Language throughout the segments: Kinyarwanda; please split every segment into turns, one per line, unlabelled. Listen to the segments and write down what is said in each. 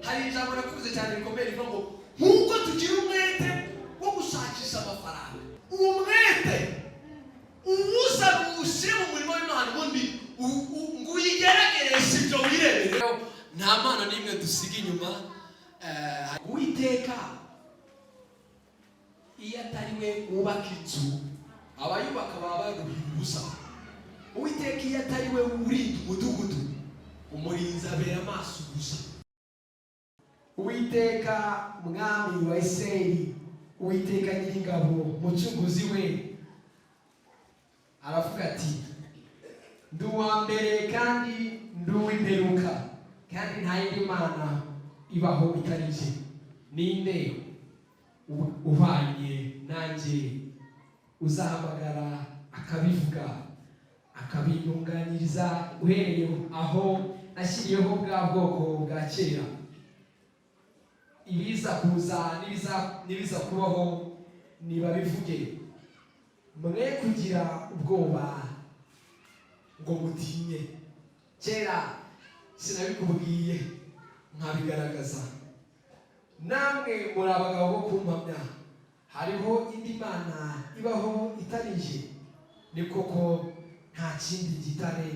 Hari ijambo nakunze cyane rikomeye rivuga ngo nk'uko tugira umwete wo gushakisha amafaranga, uwo mwete uwuzana uwushyire mu murimo w'Imana, ubundi ngo uyigeragereshe ibyo wirebere. Nta mpano n'imwe dusiga inyuma. Uwiteka iyo atari we wubaka inzu, abayubaka baba baruhira ubusa. Uwiteka iyo atari we urinda umudugudu, umurinzi abera amaso gusa.
Uwiteka Mwami wa Isirayeli, Uwiteka Nyiringabo, Mucunguzi we, aravuga ati: "Ndi uwa mbere kandi ndi uw'imperuka, kandi nta yindi mana ibaho itari jye. Ninde uhwanye nanjye, uzahamagara akabivuga, akabintunganyiriza uhereye aho nashyiriyeho bwa bwoko bwa kera? Ibiza kuza n'ibiza kubaho nibabivuge. Mwe kugira ubwoba ngo mutinye. Kera sinabikubwiye nkabigaragaza? Namwe muri abagabo bo kumpamya. Hariho indi mana ibaho itari jye? Ni koko nta kindi gitare,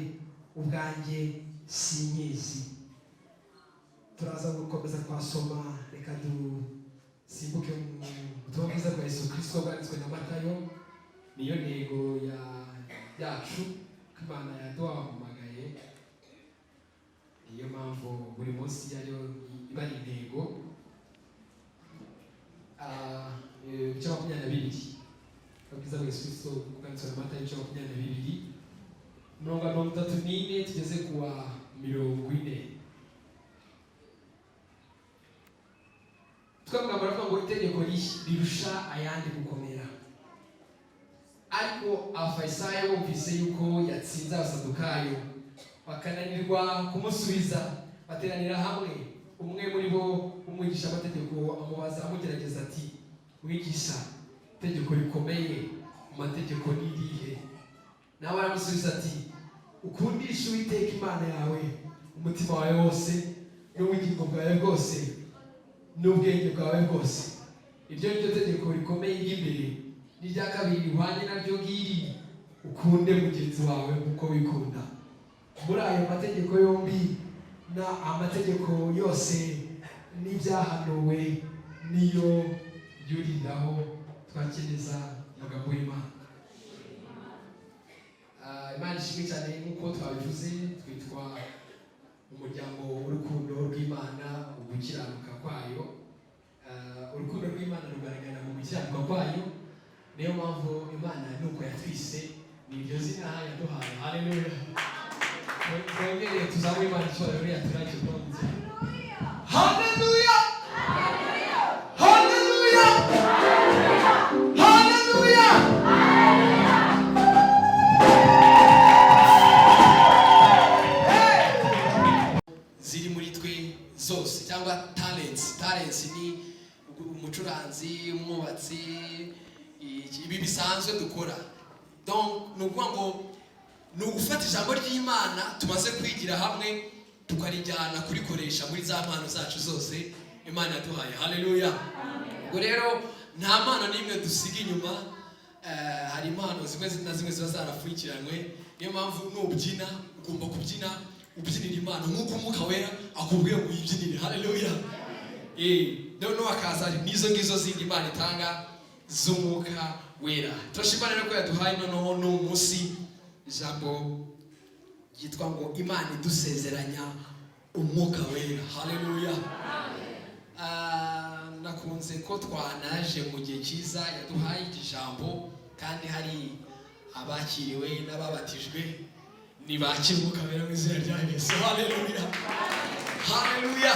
ubwanjye sinkizi." Turaza gukomeza twasoma. Reka dusimbuke mu butumwa bwiza bwa Yesu Kirisito bwanditswe na Matayo. Niyo ntego yacu ko Imana yaduhamagaye, niyo mpamvu buri munsi ariyo iba ari intego. Ibice 22, ubwiza bwa Yesu Kirisito bwanditswe na Matayo, ibice 22, umurongo wa 34 tugeze ku wa 40. Twavuga, baravuga ngo itegeko rirusha ayandi gukomera. Ariko Abafarisayo bumvise yuko yatsinze Abasadukayo bakananirwa kumusubiza, bateranira hamwe. Umwe muri bo umwigisha amategeko amubaza amugerageza ati: "Mwigisha, itegeko rikomeye mu mategeko ni irihe?" Nawe aramusubiza ati: "Ukundisha Uwiteka Imana yawe umutima wawe wose n'ubugingo bwawe bwose n'ubwenge bwawe bwose. Iryo ni ryo tegeko rikomeye ry'imbere. N'irya kabiri rihwanye naryo ngiri: ukunde mugenzi wawe nk'uko wikunda. Muri ayo mategeko yombi na amategeko yose n'ibyahanuwe niyo yuriraho." Twakeneza amagambo y'Imana. Imana ishimwe cyane. Nk'uko twabivuze, twitwa umuryango w'urukundo rw'Imana, ugukiranuka kwayo. Urukundo rw'Imana rugaragara mu gukiranuka kwayo. Niyo mpamvu Imana nuko yatwise, ni iryo zina yaduhaye. Haleluya! Twongere tuzamure Imana icyubahiro yaturaje kuba mu nzira.
Haleluya, haleluya, haleluya!
Ziri muri twe zose, cyangwa talents. Talents ni umucuranzi, umwubatsi, ibi bisanzwe dukora. Donc ni ukuvuga ngo ni ugufata ijambo ry'Imana tumaze kwigira hamwe, tukarijyana kurikoresha muri za mpano zacu zose Imana yaduhaye. Haleluya! Ubwo rero nta mpano n'imwe dusiga inyuma. Hari impano zimwe na zimwe ziba zarapfukiranywe. Niyo mpamvu nubyina ugomba kubyina ubyinira Imana nk'uko Umwuka Wera akubwiye ngo uyibyinire. Haleluya! Noneho hakaza n'izo ngizo zindi Imana itanga z'Umwuka Wera. Turashima rero ko yaduhaye noneho n'umunsi ijambo ryitwa ngo Imana idusezeranya Umwuka Wera. Haleluya! Nakunze ko twanaje mu gihe cyiza yaduhaye iri jambo, kandi hari abakiriwe n'ababatijwe. Ntibakire Umwuka Wera mu izina rya Yesu. Haleluya, haleluya!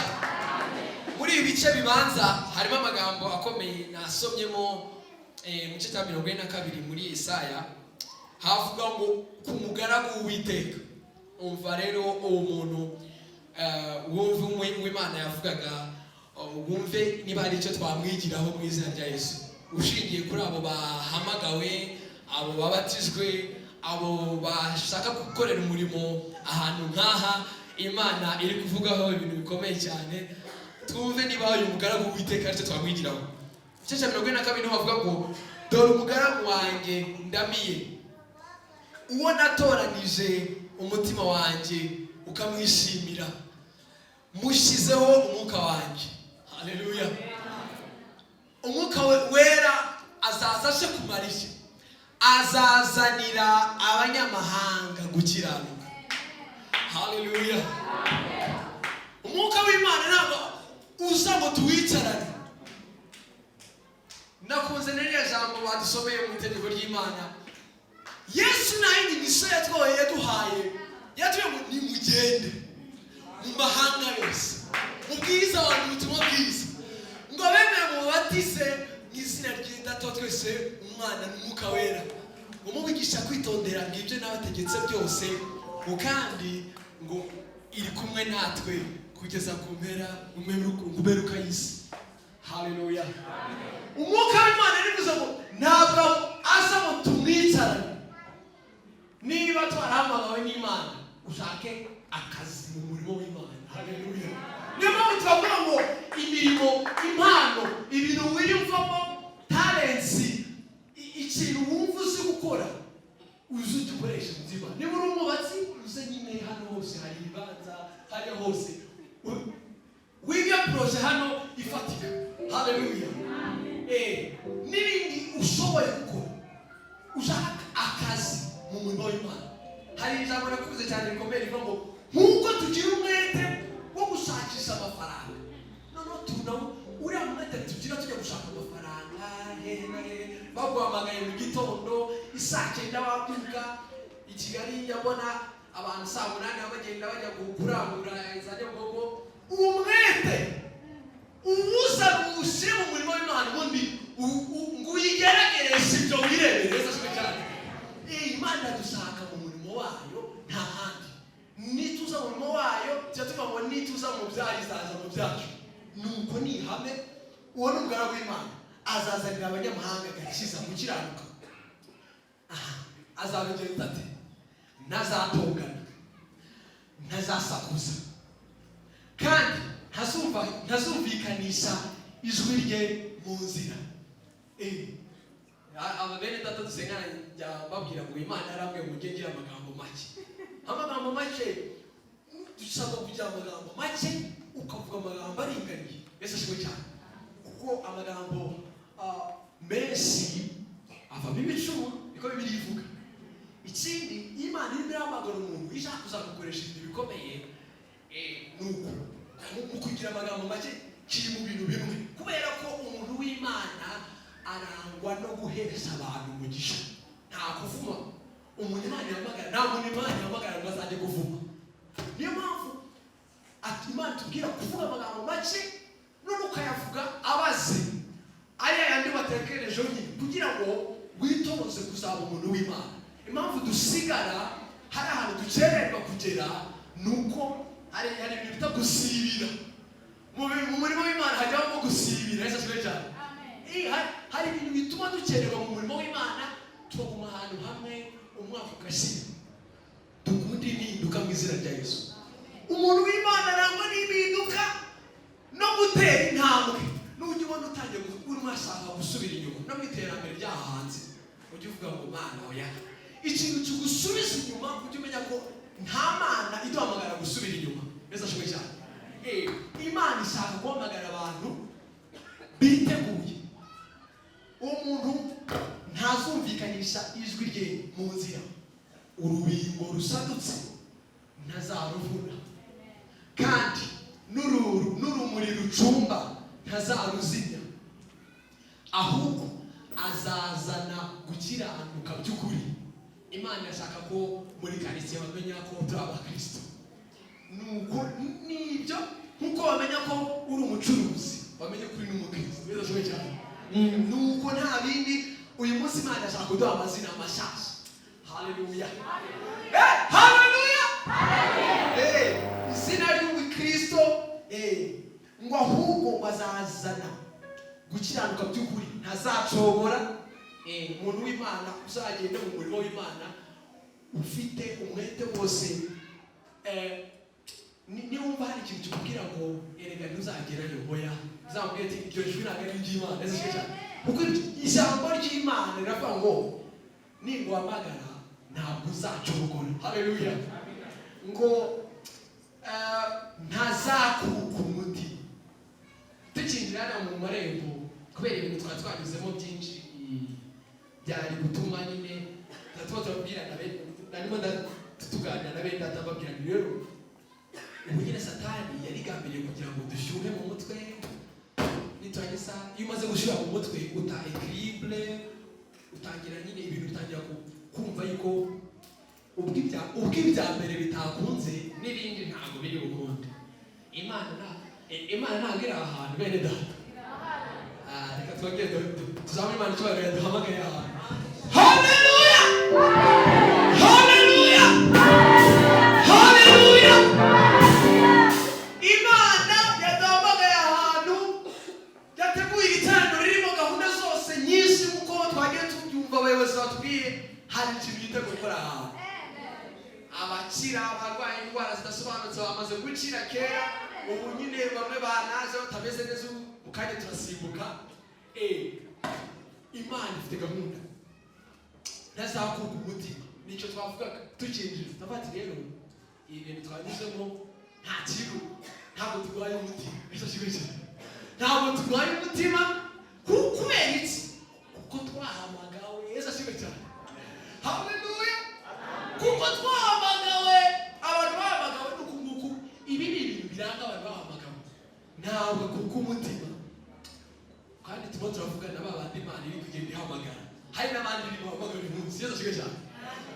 Muri ibi bice bibanza harimo amagambo akomeye nasomyemo. Mu gice cya 42 muri Isaya havuga ngo ku mugaragu w'Uwiteka. Umva rero uwo muntu, wumve uw'Imana yavugaga, wumve niba hari icyo twamwigiraho mu izina rya Yesu. Ushingiye kuri abo bahamagawe, abo babatijwe, abo bashaka gukorera umurimo ahantu nk'aha, Imana iri kuvugaho ibintu bikomeye cyane. Twumve niba uyu mugaragu w'Uwiteka aricyo twamwigiraho. Igice cya 42 niho bavuga ngo: "Dore umugaragu wanjye ndamiye, uwo natoranije, umutima wanjye ukamwishimira, mushyizeho umwuka wanjye." Haleluya! Umwuka we wera azaza aje kumara iki? Azazanira abanyamahanga gukiranuka. Haleluya! Umwuka w'Imana ntabwo uza ngo tuwicarane. Nakunze n'iriya jambo badusomeye mu itegeko ry'Imana. Yesu nta yindi mission yatwaye, yaduhaye. Yatubwiye ngo nimugende mu mahanga yose, mubwirize abantu ubutumwa bwiza, ngo bemere mubatize mu izina ry'Data wa twese, Umwana n'Umwuka Wera, umubigisha kwitondera ngo ibyo nabategetse byose, ngo kandi ngo iri kumwe natwe kugeza ku mpera, ku mperuka y'isi. Haleluya! Umwuka w'Imana rivuze ngo ntabwo aza ngo tumwicarane. Niba twarahamagawe n'Imana, ushake akazi mu murimo w'Imana. Haleluya! Niyo mpamvu twavuga ngo imirimo, impano, ibintu wiyumvamo, talents, ikintu wumva uzi gukora, uzi ugikoresha mu by'Imana. Niba uri umwubatsi, uze nyine hano hose hari ibibanza, hariya hose wige projet hano ifatika. Haleluya! N'ibindi ushoboye gukora, ushaka akazi mu murimo w'Imana. Hari ijambo nakuze cyane rikomeye rivuga ngo nk'uko tugira umwete wo gushakisha amafaranga, noneho tunawo uriya mwete tugira tujya gushaka amafaranga hehe na hehe, baguhamagaye mu gitondo isaa 9 wabyuka. I Kigali njya mbona abantu saa 8 bagenda bajya kurangura za Nyabugogo. Uwo mwete uwuzana uwushyire mu murimo w'Imana, ubundi ngo uyigeragereshe ibyo, wirebere. Yesu ashimwe cyane. Imana iradushaka mu murimo wayo, nta handi. Nituza mu murimo wayo, tujya tuvuga ngo nituza mu byayo izaza mu byacu. Nuko ni ihame, uwo ni umugaragu w'Imana, azazanira abanyamahanga agakiza, gukiranuka. Aha azabigenza ate? Ntazatongana, ntazasakuza, kandi ntazumvikanisha ijwi rye mu nzira. Aba bene data dusengana, njya mbabwira ngo Imana yarambwiye ngo njye ngira amagambo make. Amagambo make, dusabwa kugira amagambo make, ukavuga amagambo aringaniye. Yesu ashimwe cyane, kuko amagambo menshi avamo ibicumuro, niko Bibiliya ivuga. Ikindi, iyo Imana irimo irahamagara umuntu, ishaka kuzamukoresha ibintu bikomeye, ni uku mu kugira amagambo make kiri mu bintu bimwe, kubera ko umuntu w'Imana arangwa no guhesha abantu umugisha, nta kuvuma. Umuntu Imana ihamagara, nta muntu Imana ihamagara ngo azajye kuvuma. Niyo mpamvu ati Imana itubwira kuvuga amagambo make, none ukayavuga abaze ariya yandi watekerejeho nyine, kugira ngo witoze kuzaba umuntu w'Imana. Impamvu dusigara hari ahantu dukererwa kugera ni uko hari ibintu bita gusibira. Mu murimo w'Imana hajyamo gusibira. Yesu ashimwe cyane. Hari ibintu bituma dukererwa mu murimo w'Imana, tukaguma ahantu hamwe umwaka ugashira. Dukunde impinduka mu izina rya Yesu. Umuntu w'Imana arangwa n'impinduka no gutera intambwe. Nujya ubona utangiye urimo urashaka gusubira inyuma no mu iterambere ry'aha hanze, ujye uvuga ngo: "Mana, oya." Ikintu kigusubiza inyuma, ujye umenya ko nta Mana iduhamagara gusubira inyuma. Yesu ashimwe cyane. Imana ishaka guhamagara abantu biteguye. Uwo muntu ntazumvikanisha ijwi rye mu nzira, urubingo rusadutse ntazaruvuna, kandi n'urumuri rucumba ntazaruzimya, ahubwo azazana gukiranuka by'ukuri. Imana irashaka ko muri karitsiye bamenya ko turi abakristo. Nuko nibyo, nkuko bamenya ko uri umucuruzi, bamenye ko uri n'umukristo. Yesu ashimwe cyane. Nuko nta bindi. Uyu munsi Imana irashaka kuduha amazina mashasha. Haleluya! Haleluya! Izina ry'ubukristo, ngo ahubwo ngo azazana gukiranuka by'ukuri, ntazacogora. Umuntu w'Imana uzagenda mu murimo w'Imana ufite umwete wose. Niwumva hari ikintu kikubwira ngo erega ntuzagerayo, oya, uzamubwire ati iryo jwi ntabwo ari iry'Imana. Ese cyane, kuko ijambo ry'Imana riravuga ngo ninguhamagara ntabwo uzacogora. Haleluya! Ngo ntazakuka umutima. Tukinjira hano mu marembo, kubera ibintu twari twanyuzemo byinshi byari gutuma nyine tuba turabwirana bene, narimo tuganira na bene data, mbabwira nti rero ubu nyine Satani yarigambiriye kugira ngo dushyuhe mu mutwe. Niturangiza, iyo umaze gushyuha mu mutwe, uta équilibre, utangira nyine ibintu bitangira kumva yuko ubwo ibya mbere bitakunze, n'ibindi ntabwo biri bukunde. Imana ntabwo iri ahantu, bene data. Reka twongere tuzamure Imana icyubahiro yaduhamagaye ahantu. Haleluya, haleluya, haleluya! Imana yaduhamagaye ahantu, yateguye igiteraniro ririmo gahunda zose nyinshi nk'uko twagiye tubyumva, abayobozi batubwiye. Hari ikintu yiteguye gukora ahantu. Abakira, abarwaye indwara zidasobanutse bamaze gukira kera. Ubu nyine bamwe banaje batameze neza, ubu mu kanya turasimbuka. Imana ifite gahunda, ntazakuka umutima. Nicyo twavugaga tukinjira, tuvuga ati rero ibi bintu twanyuzemo nta kigo, ntabwo turwaye umutima. Icyo kigo cyane, ntabwo turwaye umutima. Kubera iki? Kuko twahamagawe. Yesu ashimwe cyane. Haleluya! Kuko twahamagawe. Abantu bahamagawe ni uku nguku. Ibi ni ibintu biranga abantu bahamagawe, ntabwo kuko umutima. Kandi turimo turavugana ba bandi Imana iri kugenda ihamagara, hari n'abandi iri buhamagara uyu munsi. Yesu ashimwe cyane.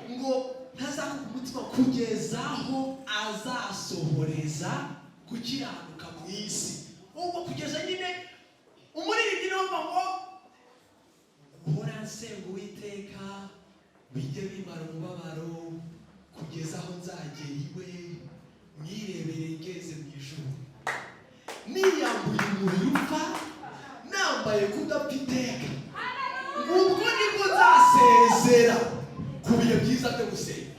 Ngo ntazakuka umutima kugeza aho azasohoreza gukiranuka mu isi. Ubwo kugeza nyine umuririmbyi niwe uvuga ngo guhora nsenga Uwiteka bijye bimara umubabaro, kugeza aho nzagera iwe mwirebere ngeze mu ijuru, niyambuye umubiri upfa, nambaye kudapfa iteka. Ubwo nibwo nzasezera ku bihe byiza byo gusenga.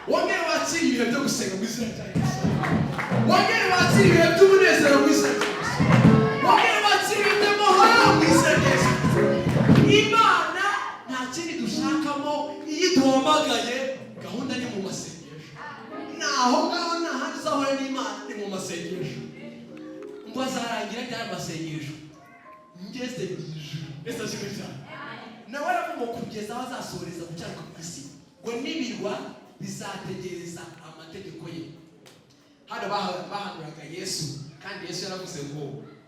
Wongere wakire ibihe byo gusenga mu izina rya Yesu. Wongere wakire ibihe by'umunezero mu izina rya Yesu. Wongere wakire ibihe by'amahoro mu izina rya Yesu. Imana nta kindi dushakamo. Iyo iduhamagaye, gahunda ni mu masengesho. Ni aho ngaho, nta handi uzahura n'Imana, ni mu masengesho. Ngo azarangira ryari amasengesho? Ngeze mu ijuru. Ese ashimwe cyane. Nawe aravuga ngo kugeza aho azasohoreza gucyaruka ku isi, ngo n'ibirwa bizategereza amategeko ye. Hano bahanuraga Yesu, kandi Yesu yaravuze ngo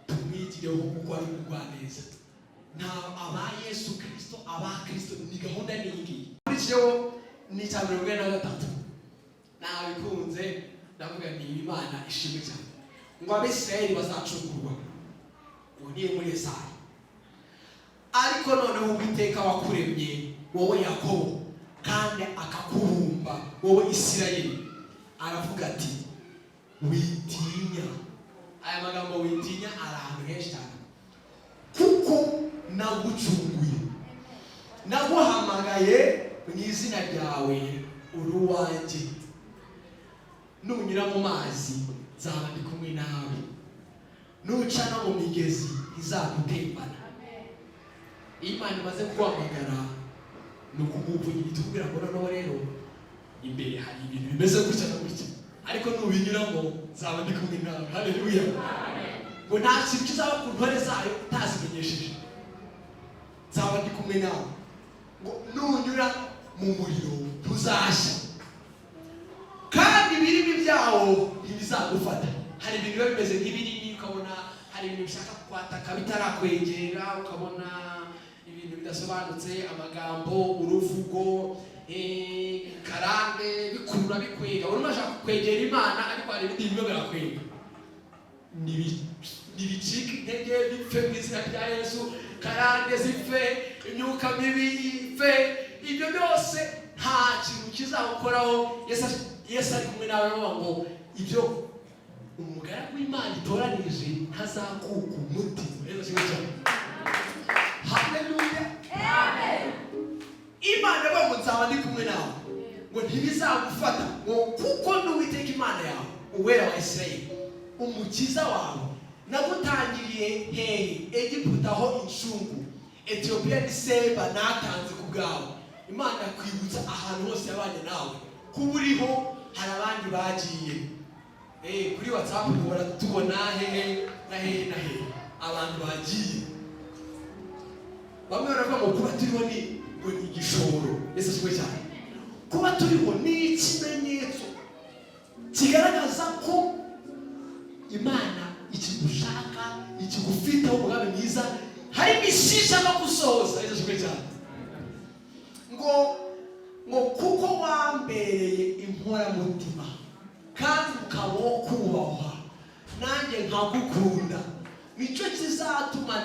tumwigireho kuko ari umugwaneza. Nta aba Yesu Kirisito, aba Kirisito, ni gahunda ni iyi ngiyi. Ukurikiyeho ni icya 43. Nabikunze, ndavuga ni Imana ishimwe cyane. Ngo Abisirayeli bazacungurwa. Uwo ni muri Yesaya. Ariko noneho Uwiteka wakuremye wowe Yakobo, kandi akakubumba wowe Isirayeli, aravuga ati witinya. Aya magambo witinya ari ahantu henshi cyane. Kuko nagucunguye, naguhamagaye mu izina ryawe, uri uwanjye. Nunyura mu mazi nzaba ndi kumwe nawe, nuca no mu migezi ntizagutembana. Iyo Imana imaze kuguhamagara, ni ukuguvugira, itubwira ngo noneho rero imbere hari ibintu bimeze gutya na gutya, ariko nubinyuramo nzaba ndi kumwe nawe. Haleluya! Ngo nta kintu kizaba ku ntore zayo utazimenyesheje. Nzaba ndi kumwe nawe. Ngo nunyura mu muriro ntuzashya, kandi ibirimi byawo ntibizagufata. Hari ibintu biba bimeze nk'ibirimi, ukabona hari ibintu bishaka kwataka bitarakwegera, ukabona ibintu bidasobanutse, amagambo, uruvugo, karande, bikurura bikwega. Urimo urashaka kwegera Imana, ariko hari ibindi bimwe birakwega. Ntibicike intege, bipfe mu izina rya Yesu. Karande zipfe, imyuka mibi ipfe, ibyo byose nta kintu kizagukoraho. Yesu ari kumwe nawe. Aravuga ngo ibyo umugaragu w'Imana itoranije ntazakuka umutima. Yesu ashimwe cyane. Haleluya! Imana ivuga ngo nzaba ndi kumwe nawe, ngo ntibizagufata, ngo kuko ndi Uwiteka Imana yawe.
Uwera wa Isirayeli, Umukiza wawe. Nagutangiriye hehe? Egiputa ho incungu, Etiyopiya ni Seba natanze ku bwawe. Imana yakwibutsa ahantu hose yabanye nawe. Kuba uriho, hari abandi bagiye. Kuri WhatsApp duhora tubona hehe na hehe na hehe abantu bagiye. Bamwe baravuga ngo kuba turiho ni ngo ni igishoro. Ese kimwe cyane, kuba turiho ni ikimenyetso kigaragaza ko Imana ikigushaka, ikigufiteho umugambi mwiza, hari mission ishaka gusohoza. Ese kimwe cyane, ngo kuko wambereye inkoramutima kandi ukaba uwo kubahwa, nanjye nkagukunda, nicyo kizatuma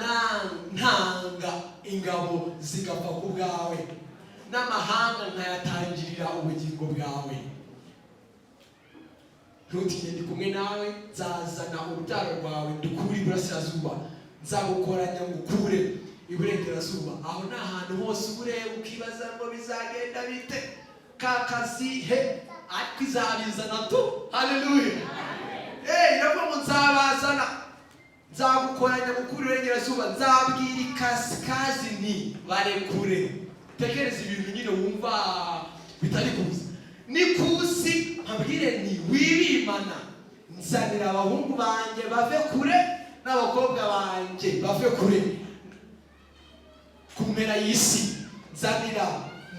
ntanga ingabo zigapfa ku bwawe, n'amahanga nkayatangirira ubugingo bwawe. Ntutinye, ndi kumwe nawe. Nzazana urubyaro rwawe ndukure iburasirazuba, nzagukoranya ngukure iburengerazuba. Aho ni ahantu hose uba ureba ukibaza ngo bizagenda bite, ka kazi he? Ariko izabizana tu. Haleluya! Iravuga ngo nzabazana, nzagukoranya ngukure iburengerazuba, nzabwira ikasikazi nti barekure. Tekereza ibintu nyine wumva bitari kuza, ni kusi nkabwire ni wibimana. Nzanira abahungu banjye bave kure n'abakobwa banjye bave kure ku mpera y'isi. Nzanira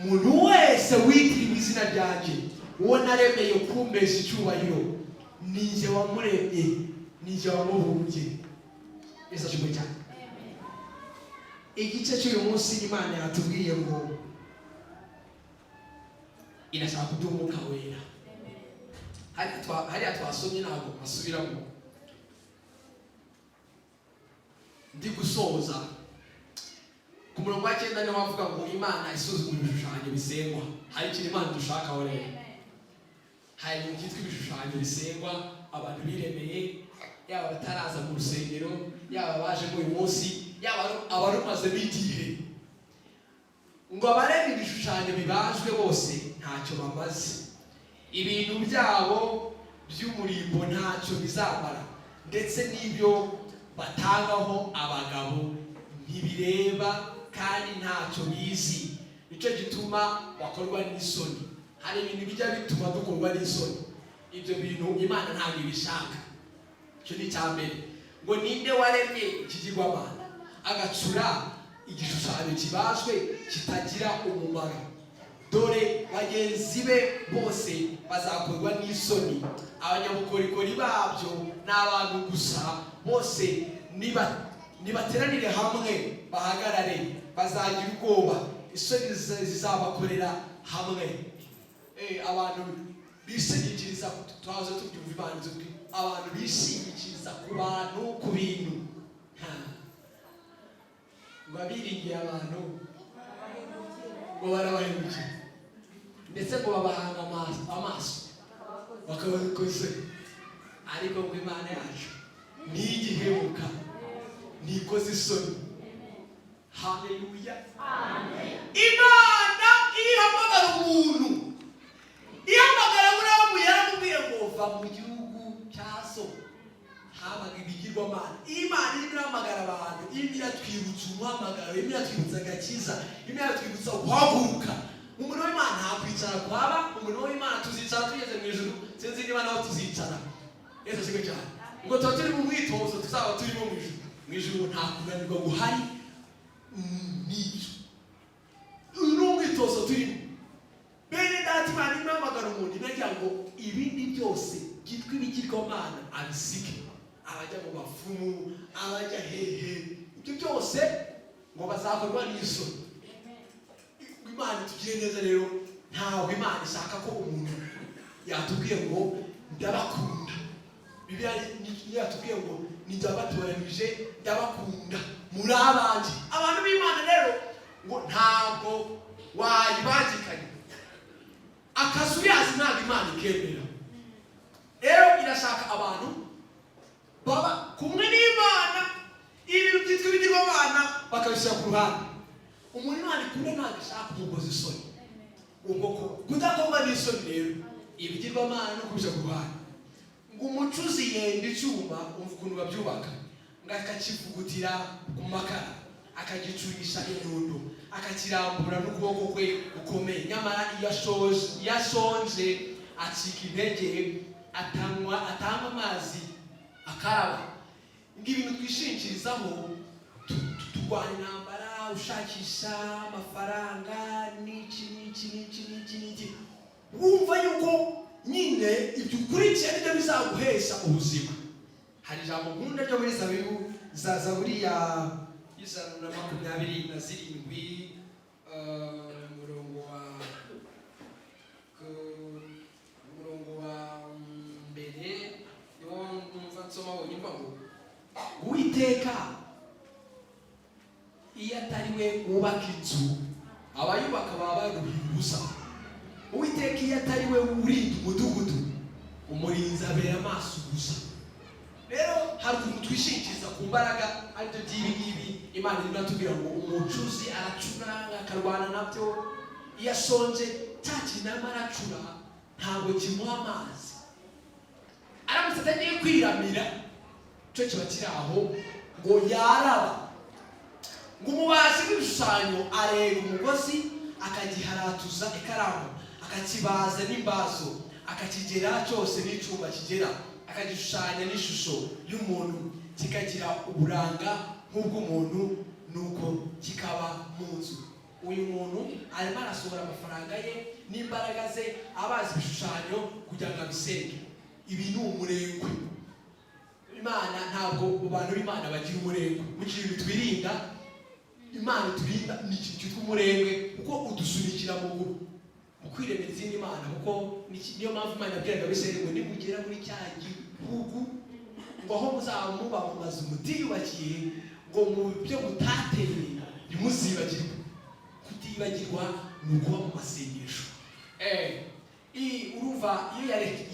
umuntu wese witiriwe izina ryanjye, uwo naremeye kumpesha icyubahiro. Ninjye wamuremye, ninjye wamubumbye. Yesu ashimwe cyane. Igice cy'uyu munsi, Imana yatubwiye ngo irashaka kuduha Umwuka Wera. Hariya twasomye ntabwo basubiramo. Ndi gusoza. Ku murongo wa 9 niho havuga ngo Imana isuzugura ibishushanyo bisengwa. Hari ikintu Imana dushakaho rero. Hari ibintu byitwa ibishushanyo bisengwa abantu biremeye, yaba abataraza mu rusengero, yaba abajemo uyu munsi, yaba abarumazemo igihe. Ngo abarema ibishushanyo bibajwe bose ntacyo bamaze, ibintu byabo by'umurimbo ntacyo bizamara, ndetse n'ibyo batangaho abagabo ntibireba kandi ntacyo bizi. Nicyo gituma bakorwa n'isoni. Hari ibintu bijya bituma dukorwa n'isoni. Ibyo bintu Imana ntabwo ibishaka. Icyo ni icya mbere. Ngo ninde waremye ikigirwamana, agacura igishushanyo kibajwe kitagira umumaro? Dore bagenzi be bose bazakorwa n'isoni, abanyabukorikori babyo ni abantu gusa. Bose nibateranire hamwe bahagarare, bazagira ubwoba, isoni zizabakorera hamwe. Abantu bishingikiriza, twahoze tubyumva, Imana itubwira abantu bishingikiriza ku bantu, ku bintu. Ha. Ngo abiringiye abantu ngo barabahemukira, ndetse ngo babahanga amaso bakabikoze. Ariko ngo Imana yacu ntigihemuka, ntikoze isoni. Haleluya! Imana iyo ihamagara umuntu, ihamagara Aburahamu, yaramubwiye ngo va mu gihugu cya so habaga ibigirwamana. Imana irimo irahamagara abantu, irimo iratwibutsa umuhamagaro, irimo iratwibutsa agakiza, irimo iratwibutsa guhaguruka mu murimo w'Imana. Nta kwicara kwaba mu murimo w'Imana. Tuzicara tugeze mu ijuru. Sinzi niba naho tuzicara. Yesu ashimwe cyane. Ngo tuba turi mu mwitozo, tuzaba turimo mu ijuru. Mu ijuru nta kunanirwa guhari. N'ibyo, uyu ni umwitozo turimo, bene data. Imana irimo ihamagara umuntu, inagira ngo ibindi byose byitwa ibigirwamana abisige. Abajya mu bapfumu, abajya hehe, ibyo byose ngo bazakorwa n'isoni. Imana itugire neza rero. Ntabwo Imana ishaka ko umuntu yatubwiye ngo ndabakunda. Bibiliya niyo yatubwiye ngo ni ndabatoranije, ndabakunda, muri abanjye. Abantu b'Imana rero ngo ntabwo wayibangikanya. Akazuyazi ntabwo Imana ikemera. Rero irashaka abantu baba kumwe n'Imana, ibintu byitwa ibigirwamana bakabishyira ku ruhande. Umuntu Imana ikunda ntabwo ishaka kumukoza isoni. Ubwo kudakorwa n'isoni rero, ibigirwamana no kubishyira ku ruhande.
Ngo umucuzi yenda icyuma, umva ukuntu babyubaka, ngo akakivugutira ku makara, akagicurisha inyundo, akakirambura n'ukuboko kwe gukomeye. Nyamara iyo ashonje acika intege, atanywa, atanywa amazi akaraba. Ngo ibintu twishingikirizaho, turwana intambara, ushakisha amafaranga n'iki n'iki n'iki n'iki n'iki, wumva yuko nyine ibyo ukurikiye nibyo bizaguhesha ubuzima. Hari ijambo nkunda ryo muri Zabibu za Zaburi ya 127, umurongo wa mbere niwo numva nsoma wonyine, ngo: "Uwiteka iyo atari we wubaka inzu, abayubaka baba baruhiye ubusa. Uwiteka iyo atari we urinda umudugudu, umurinzi abera amaso ubusa." Rero hari ukuntu twishingikiriza ku mbaraga, aribyo by'ibi ngibi Imana irimo iratubwira ngo umucuzi aracuranga, akarwana nabyo. Iyo ashonje, cya kintu arimo aracura ntabwo kimuha amazi. Aramutse atagiye kwiramira, cyo kiba kiri aho ngo yaraba. Ngo umubaji w'ibishushanyo areba umugozi, akagiharatuza ikaramu, akakibaza n'imbazo, akakigera cyose n'icyuma kigera, akagishushanya n'ishusho y'umuntu, kikagira uburanga nk'ubw'umuntu, nuko kikaba mu nzu. Uyu muntu arimo arasohora amafaranga ye n'imbaraga ze, abaza ibishushanyo kugira ngo abisenge. Ibi ni umurengwe. Imana ntabwo, mu bantu b'Imana bagira umurengwe. Mu kintu twirinda, Imana iturinda, ni ikintu cyitwa umurengwe, kuko udusunikira mu kwiremera izindi mana. Kuko niyo mpamvu Imana yabwiraga Abisirayeli ngo: "Nimugera muri cya gihugu, ngo aho muzaba muba mu mazu mutiyubakiye, ngo mu byo mutateye ntimuzibagirwe." Kutibagirwa ni ukuba mu masengesho. Urumva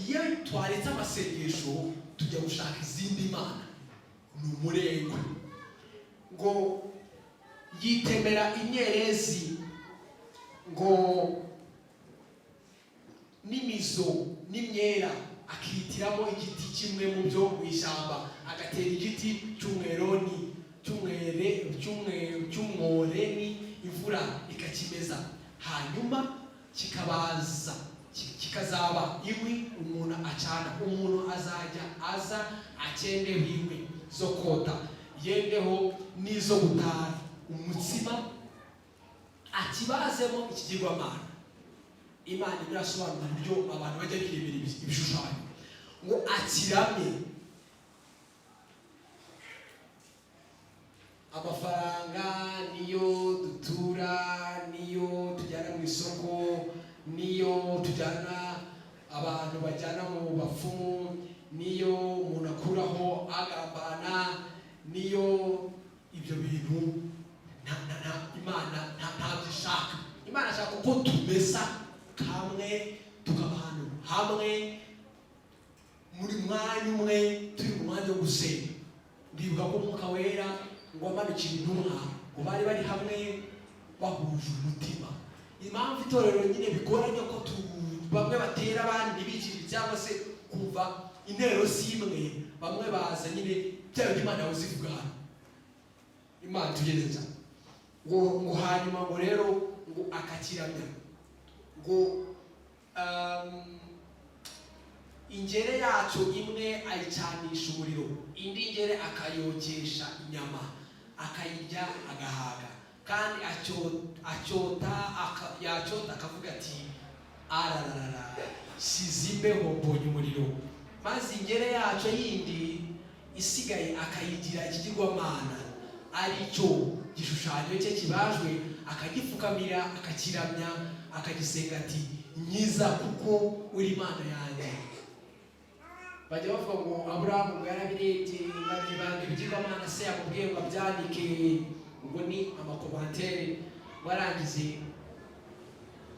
iyo twaretse amasengesho, tujya gushaka izindi mana, ni umurengwe. Ngo yitemera imyerezi ngo n'imizo n'imyera, akihitiramo igiti kimwe mu byo mu ishyamba, agatera igiti cy'umweroni, cy'umwere, cy'umworeni, imvura ikakimeza, hanyuma kikabaza kikazaba inkwi umuntu acana. Umuntu azajya aza akendeho inkwi zo kota, yendeho n'izo gutara umutsima, akibazemo ikigirwamana. Imana irimo irasobanura uburyo abantu bajya biremera ibishushanyo ngo akiramye. Amafaranga niyo dutura, niyo tujyana mu isoko, niyo tujyana, abantu bajyana mu bapfumu, niyo umuntu akuraho agambana, niyo ibyo bintu Imana ntabyo ishaka. Imana ashaka ko tumesa kamwe, tukaba ahantu hamwe, muri mwanya umwe, turi mu mwanya wo gusenga. Ndibuka ko Umwuka Wera ngo amanukira intumwa, ngo bari bari hamwe bahuje umutima. Impamvu itorero nyine bigoranye ko bamwe batera abandi ntibikire, cyangwa se kumva intero si imwe, bamwe baza nyine bya bindi Imana yahoze ivuga hano. Imana tugereze cyane. Ngo hanyuma ngo rero ngo akakiramya, ngo ingere yacyo imwe ayicanisha umuriro, indi ngere akayokesha inyama, akayirya agahaga. Kandi acyota, yacyota akavuga ati: "Arararara, shize imbeho, mbonye umuriro." Maze ingere yacyo yindi isigaye akayigira ikigirwamana, ari cyo gishushanyo cye kibajwe, akagipfukamira, akakiramya, akagisenga ati: "Nkiza, kuko uri Imana yanjye." Bajya bavuga ngo Aburahamu ngo yarabirebye, ngo ibigirwamana se yamubwiye ngo abyanike, ngo ni amakomantere warangize,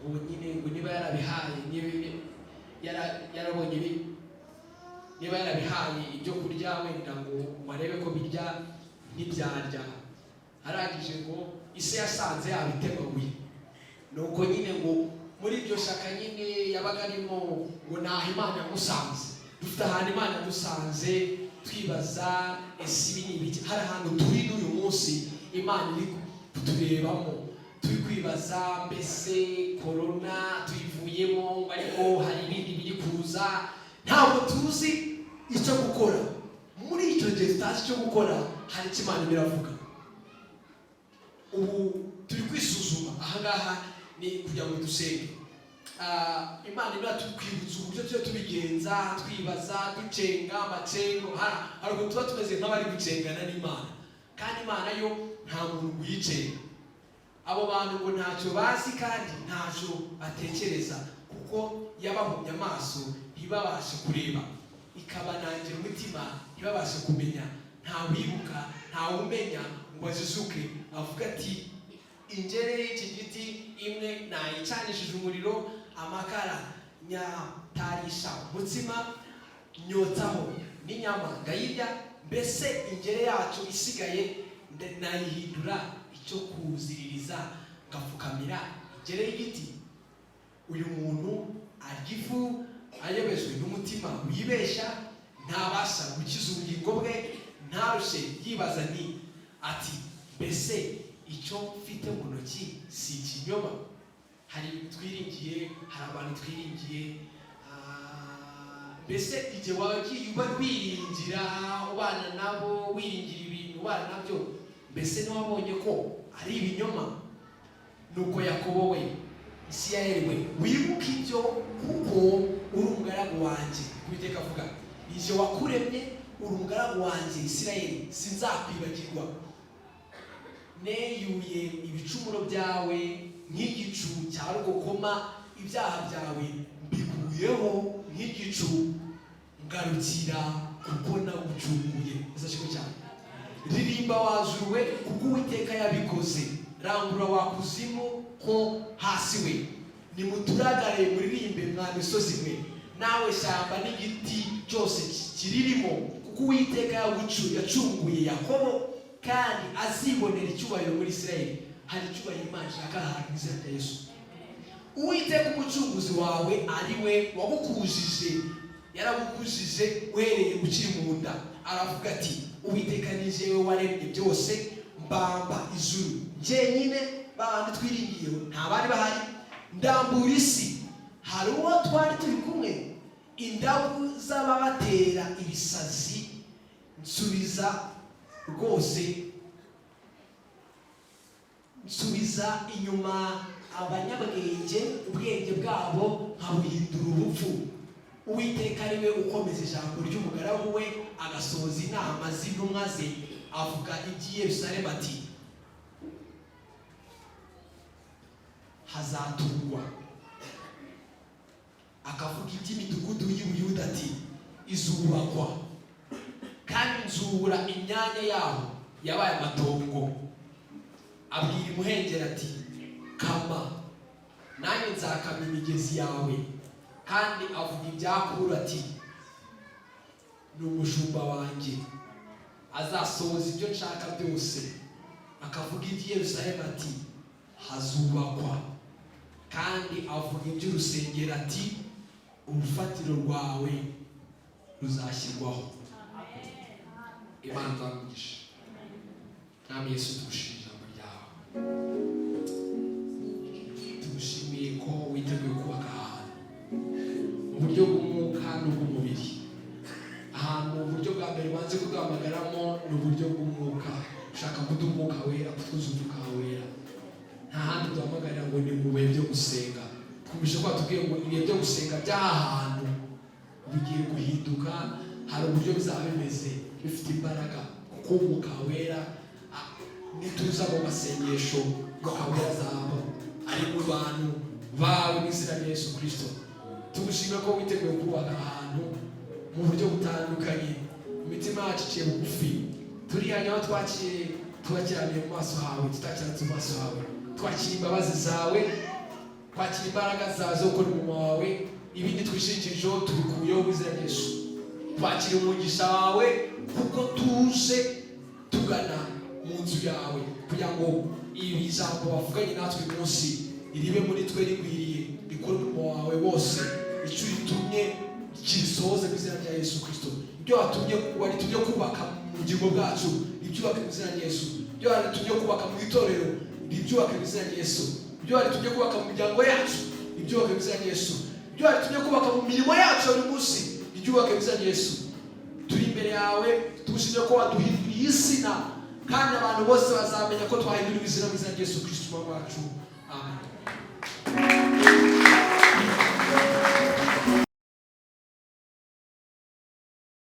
ngo nyine ngo niba yarabihaye, niba yarabonye niba yarabihaye ibyo kurya, wenda ngo arebe ko birya, ntibyarya. Arangije ngo ise yasanze yabitemaguye. Nuko nyine ngo muri iryo shaka nyine yabaga arimo, ngo naho Imana yamusanze. Dufite ahantu Imana dusanze twibaza: ese ibi ni ibiki? Hari ahantu turi n'uyu munsi Imana iri kuturebamo, turi kwibaza: mbese korona tuyivuyemo, ariko hari ibindi biri kuza, ntabwo tuzi icyo gukora. Muri icyo gihe tutazi icyo gukora, hari icyo Imana iravuga. Ubu turi kwisuzuma ahangaha ni kugira ngo dusenge. Imana iba twibutsa uburyo tujya tubigenza, twibaza, ducenga amacengo. Hari ukuntu tuba tumeze nk'abari gucengana n'Imana, kandi Imana yo nta muntu uyicenga. Abo bantu ngo ntacyo bazi kandi ntacyo batekereza, kuko yabahumye amaso ntibabashe kureba, ikabanangira umutima ntibabashe kumenya. Ntawibuka, ntawumenya ngo ajijuke avuga ati: "Ingere y'iki giti imwe nayicanishije umuriro, amakara nyatarisha umutsima, nyotsaho n'inyama ndayirya. Mbese ingere yacu isigaye nayihindura icyo kuziririza, ngapfukamira ingere y'igiti?" Uyu muntu arya ifu ayobejwe n'umutima wibeshya, ntabasha gukiza ubugingo bwe. Ntarushe yibaza ni ati: "Mbese icyo mfite mu ntoki si ikinyoma?" Hari ibintu twiringiye, hari abantu twiringiye. Mbese igihe wagiye uba wiringira, ubana nabo, wiringira ibintu ubana nabyo, mbese ntiwabonye ko ari ibinyoma? Nuko Yakobo we, Isirayeli we, wibuke ibyo, kuko uri umugaragu wanjye. Uwiteka avuga: "Nije wakuremye, uri umugaragu wanjye Isirayeli, sinzakwibagirwa. Neyuye ibicumuro byawe nk'igicu cya rukokoma, ibyaha byawe mbikuyeho nk'igicu. Ngarukira, kuko nagucunguye." Ese ashimwe cyane. Ririmba wa juru we, kuko Uwiteka yabikoze. Rangurura wa kuzimu ko hasi we. Nimuturagare muririmbe, mwa misozi mwe, nawe shyamba n'igiti cyose kiririmo, kuko Uwiteka yacunguye Yakobo, kandi azibonera icyubahiro muri Isirayeli. Hari icyubahiro Imana ishaka ahantu mu izina rya Yesu. Uwiteka Umucunguzi wawe, ari we wagukujije, yaragukujije uhereye ukiri mu nda, aravuga ati: "Uwiteka ni jewe waremye byose, mbamba ijuru njyenyine." Babandi twiringiye nta bari bahari. "Ndambura isi, hari uwo twari turi kumwe? Indagu z'ababatera ibisazi nsubiza rwose, nsubiza inyuma abanyabwenge, ubwenge bwabo nkabuhindura ubupfu. Uwiteka ari we ukomeza ijambo ry'umugaragu we, agasohoza inama z'intumwa ze. Avuga iby'i Yerusalemu ati: 'Hazaturwa,' akavuga iby'imidugudu y'i Buyuda ati: 'Izubakwa,' kandi nzubura imyanya yaho yabaye amatongo. Abwira imuhengeri ati: 'Kama,' nanjye nzakamya imigezi yawe. Kandi avuga ibya Kuro ati: 'Ni umushumba wanjye, azasohoza ibyo nshaka byose.' Akavuga iby'i Yerusalemu ati: 'Hazubakwa,' kandi avuga iby'urusengero ati: 'Urufatiro rwawe ruzashyirwaho.'" Imana izamugisha. Mwami Yesu, tugushimiye ijambo ryawe, tugushimiye ko witeguye kubaka ahantu mu buryo bw'umwuka n'ubw'umubiri. Ahantu uburyo bwa mbere ubanze kuduhamagaramo ni uburyo bw'umwuka. Ushaka kuduha Umwuka Wera, kutwuzuza Umwuka Wera. Nta handi duhamagarira ngo ni mu bihe byo gusenga. Twumvise ko watubwiye ngo ibihe byo gusenga by'aha hantu bigiye guhinduka. Hari uburyo bizaba bimeze bifite imbaraga, kuko Umwuka Wera, nituza mu masengesho, Umwuka Wera azaba ari mu bantu bawe mu izina rya Yesu Kirisito. Tugushimira ko witeguye kubaka ahantu mu buryo butandukanye. Imitima yacu iciye bugufi, turihanye aho twakiriye, tubakiraniye mu maso hawe, tutakiranitse mu maso hawe. Twakira imbabazi zawe, kwakira imbaraga zawe zo gukora umurimo wawe. Ibindi twishingikirijeho tubikuyeho mu izina rya Yesu. Twakira umugisha wawe, kuko tuje tugana mu nzu yawe kugira ngo iri jambo wavuganye natwe uyu munsi ribe muri twe rigwiriye, rikore umurimo wawe wose, icyo uritumye. Kirisohoze mu izina rya Yesu Kirisito. Ibyo watumye, waritumye kubaka mu bugingo bwacu, ibyubake mu izina rya Yesu. Ibyo waritumye kubaka mu itorero, ibyubake mu izina rya Yesu. Ibyo waritumye kubaka mu miryango yacu, ibyubake mu izina rya Yesu. Ibyo waritumye kubaka mu mirimo yacu ya buri munsi, ibyubake mu izina rya Yesu. Turi imbere yawe, tugushimire ko waduhinduriye izina, kandi abantu bose bazamenya ko twahinduriwe izina mu izina rya Yesu Kirisito Umwami wacu.